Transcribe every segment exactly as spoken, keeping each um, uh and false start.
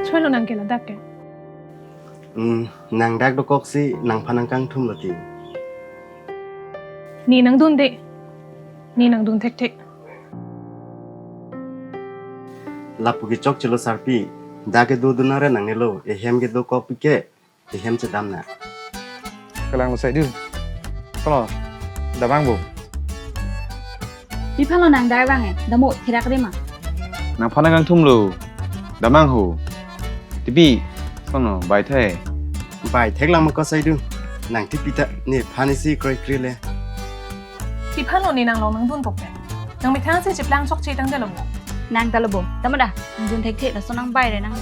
Choilo nang ke ladak ke. Hmm, nang dak dokok si nangphan nangkangthum lo ti. Ne nangdunde. Ne nangdun thekthe. Lapu ke chokchelo sarpi. Dak ke dodun are nangnelo. Ehem ke dokok pi ke. Ehem chedam na. Kalang lo Saidu. Kono, damnang bo. Pi aphan lo nang dak vang e, damo therak re ma. Nangphan nangkangthum lo. Damnang ho. Tipi, kono, bai the. Bai thek lang ma ko Saidu. Nang tipi ta, nephan isi kroikre le. Pi aphan lo ne nang long nangdun pok pe. Nang methang si cheplang chokche tangdet lo mo. Nang ta lo bo. Tama da. Nangdun thekthe laso nang bai re nang.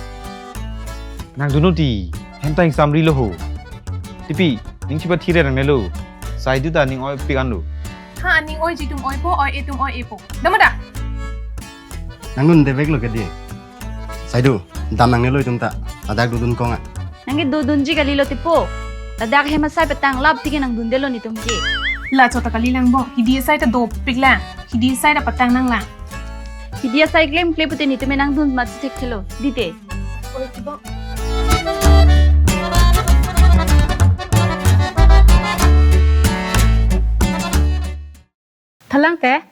Nangdun non ti. Hem ta ingsamri lo ho. Tipi, ning chiba thire nangnelo. Saidu ta ning oipik an lo. Ha, ning oiji atum oipo, oi-e atum oi-epo. Tama da. Nangdunde vek lo ke di. Saidu, dam nangnelo itum ta. Ladak dodun kong a. Nang ke dodunji kalilo tipo. Ladak hem asai petang lap tike nangdunde lo netum ke. La chot ta kali lang bo. Hidi asai ta dopik lang. Hidi asai ta petang nang lang. Hidi asai klemkle pute netum nangdun mat si thekthelo. Dite. Oi, kibo. Thalang te.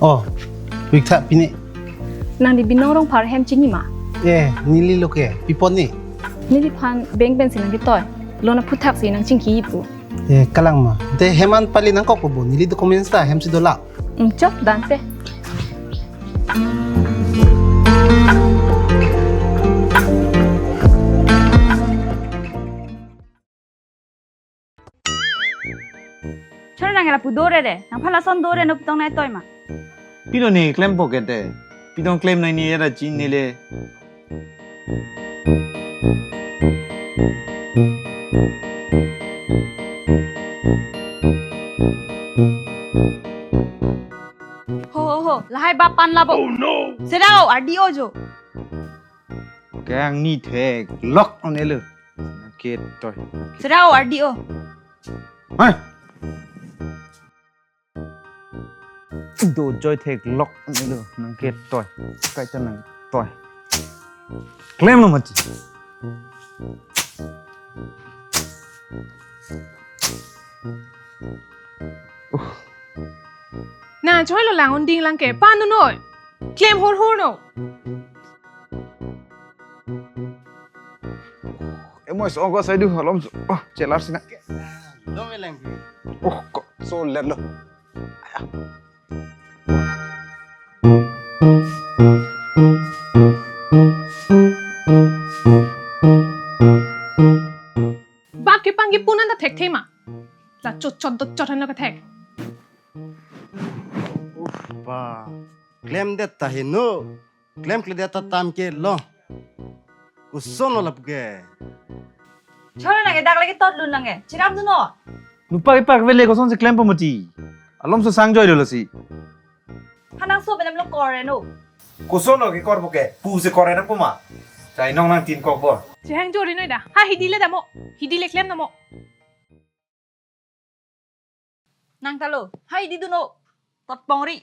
Oh, Wiksa pine. Nang di Binong Rongphar hem chini ma? Eh, neli lo ke, pi apot ni? Neliphan bank pensi nang ketoi. Loan aphuthak si nang chingki ipu. Eh, kalang ma. Te hem an pali nangkok po bo, neli documents ta hem si dola. Hmm, chok dan te. Chor nang lapu dore de. Nangphan lason dore no putong nai toi ma. Pilo ne klem pocket de. Pitong klem nai ni era chin ni le. Ho, ho, ho, lahai bap an labo. Oh no! Sera o, ardi o jo. Kang ni theklok on elo. Nang ketoi. Sera o, ardi o. Hai. Dojoi theklok on elo. Nang ketoi. Kaita nangtoi. Klem lo mati. Uh. Na, choi lo lang unding lang ke, pa nu noi. Klem hor hor no. Emo so ko Saidu, alom so. Oh, chelar sina. Dong eleng. Oh, kok so ler lo. Bap kepang kepun an ta thekthe ma. La chot chot dot chot han lo kethek. Uff, ba. Klemdet ta heno. Klemkledet ta tam ke lo. Koson lo lapu ke. Chor nang ke dak lagi tot lun nang ke. Chiram tu no. Nupa ipak vele koson si klem pamati. Alom so sang joi lo si. Hanang so benem lo kore no. Koson lo ke kor buke. Pu si kore nang puma. Chai nong nang tin kok bor. Chehang jori noi da. Ha hidi le damo. Hidi le klem namo. Nang ta lo, hai di duno, tot pongri.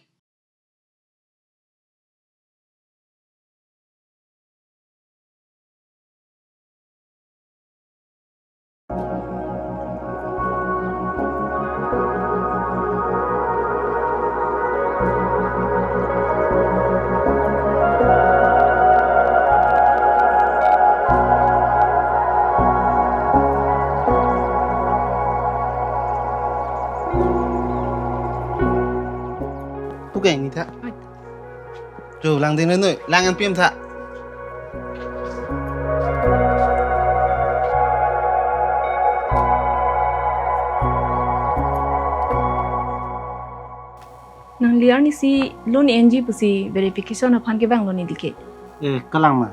Pukeng ni tha. Oi. Jo, lang ding noi, lang an pim tha. Nangli arnisi loan enji pusi verification aphan kevang lo neli ke. Eh, kalang ma.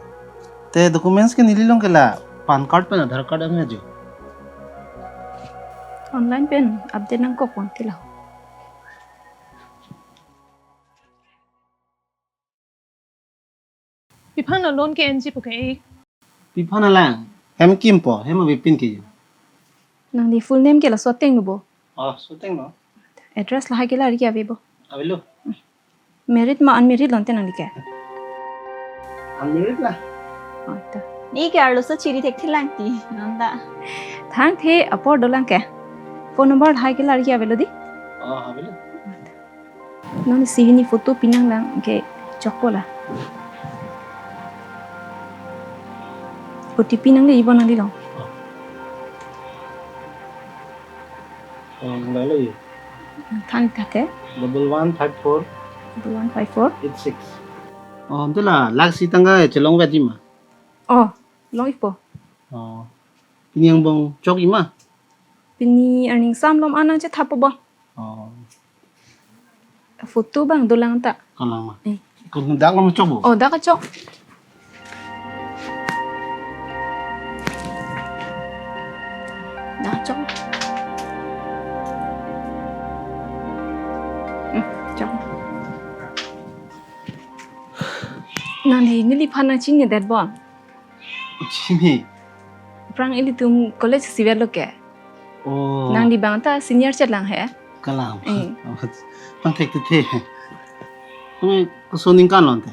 Te documents ke neli long ke la PAN card pen Aadhaar card an ajo. Online pen update nangkok pon ke la. Pi aphan lo loan ke enji puke e? Pi aphan alang? Hem kim po, hem avepin ke. Nangli full name ke laso ateng lo bo? Oh, so ateng lo. Address lahai ke la ri ave bo. Avelo. Married ma unmarried lo ante nangli ke? Unmarried la. Oh, to. Ne ke arloso chiri thekthelang ti, non ta. Thangthe apor dolang ke. Phone number lahai ke la ri avelo di. Oh, avelo. Non si hini photo pi nanglang ke chokpo la. O T P nangli ibo nangli long. Oh, nangli. Than thate. Double one five four. Double one five four. Eight six. Oh, ante la lakh isi tangka chelong vekji ma? Oh, long-ikpo. Oh. Pini angbong chokji ma? Pini arni ingsamlo ma nangchethappo bo. Oh. Photo abang dolang ta. Kalang ma. Eh. Ko dak lo chok bo. Oh, dak chok. Dak chok. Hmm, chok. Nangli neliphan nangchinidet bo? Chini. Aphrang ilitum college isi vet lo ke. Oh. Nangli abang ta senior chet lang he. Kalang. Eh. Pangthek te the. Tumi koson ningkan lo ante?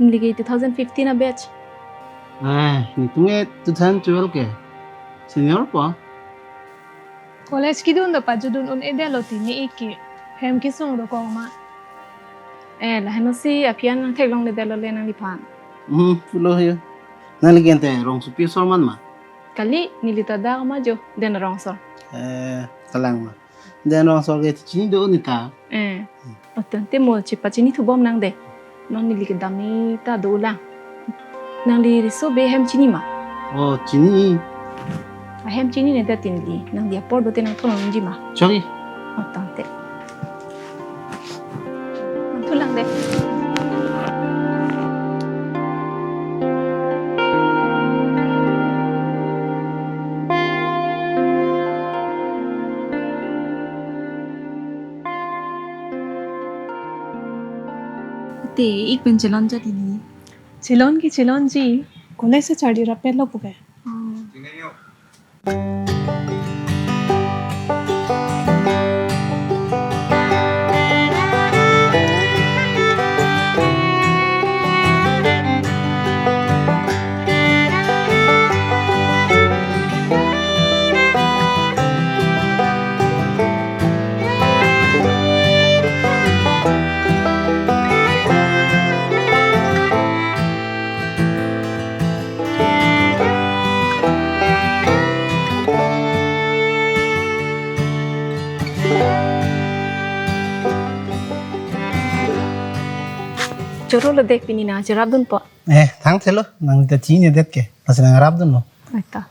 Neli ke two thousand fifteen a batch. Eh, netum ke two thousand twelve ke. Senior po? College kedun do pajudun un-edetlo ti ne-ik ke. Hem kesung dokok ma. Eh, lahenlo si aphi an nangtheklongledetlo le nangliphan. Hmm, pulo he. Nangli ke ante rongsopi asor man ma? Kali, neli ta dak ma jo, Den Arong asor. Eh, kalang ma. Den Arong asor ke chini do ni ta. Eh. Oton te mo chepachini thubom nang de. Non neli kedam ni ta dolang. Nangli riso abe hem chini ma? Oh, chini. Ahem chininedet ti neli. Nangli apor do te nangthu nangji ma? Chokji. Oton te. Nangthulang de. Te ik pen chelon jat ili. Chelon ke chelonji, college si charli rapet lo puke. Oh. Choro lo de, pini nangcherapdunpo. Eh, thangthelo, nangli ta chininedet ke, lasi nangrapdunlo. Aita.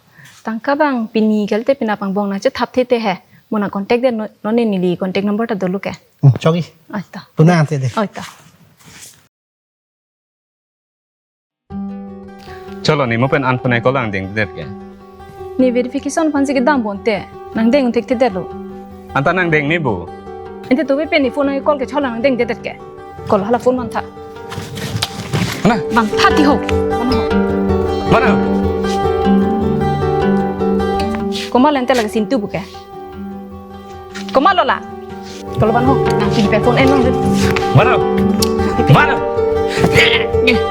Tangka abang pini kalite penap angbong nangchethap thete he. Mo nang contact de, no, non neli contact number ta dolo ke. Hmm, chokji. Aita. Puna ante de. Aita. Cholo, ne mo pen an phone call nangdengdet ke. Ne verification aphansi kedam bonte, nangdeng un thekthedetlo. Anta nangdeng ne bo. Ante to be pen ne phone nang call ke cholo nangdengdedet ke. Call hala phone mantha. Mana? Mantha ti ho. Mana ho? Mana? Komat le ante lake sintu puke. Komat lo la? Kolo ban ho, nangpini pen phone en nang. Mana? Mana?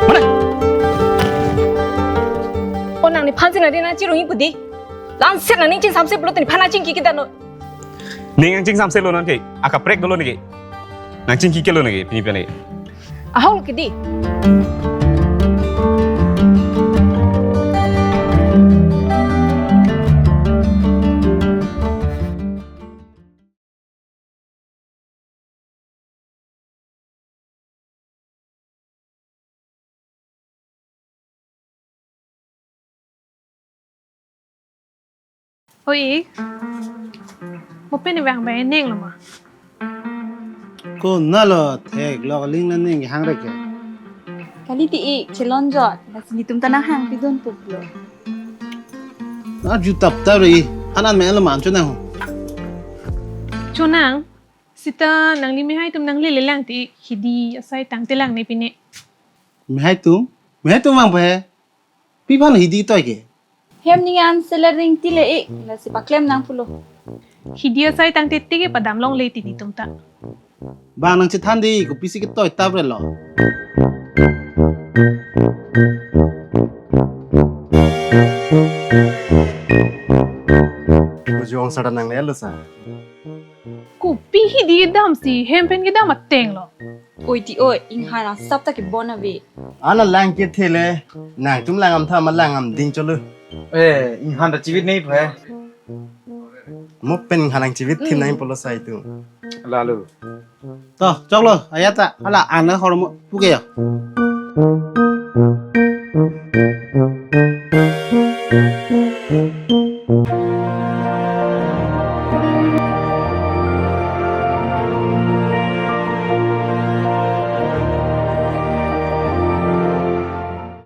Mana? O nangliphan si nari nangchirung-ik pu di. Lanset nangning chingsamse pulote nephan nangchingki kedan non. Ning nangchingsamse lo non ke, akaprek dolo ne ke. Nangchingki ke lo ne ke, pini pen ne ke. Ahok ke di. Oi, mo pen vang bai neng lo ma? Konatlo theklok aling nang ning hang reke. Kali ti ik chelonjot, lasi netum ta nanghangpidun pulo. Na jutap ta re, hanan me lo man chonang. Chonang, sita nangli mehai atum nanglelelang ti ik hidi asai tangtelang ne pine. Mehai atum? Mehai atum vang pe? Pi aphan hidi toi ke? Hem ning an seller ring ti le ik, lasi paklem nang pulo. Hidi asai tangte tike padam longle tini tum ta. Bang nangchethan dei, kopisi ketoi tap relo. Kujong sada nanglelo sa. Kopi hidi kedam si, hem pen kedam ateng lo. Oi ti oi, inghan asap ta kebon ave. Ana lang ke thele, nangtum lang am tha ma lang am ding cholo. Eh, inghan ta chivit nei phe. Mo pen inghan lang chivit thim nang polo sai tu. Lalu. To, choklo, ayat ta, hala ana hormo puke yo.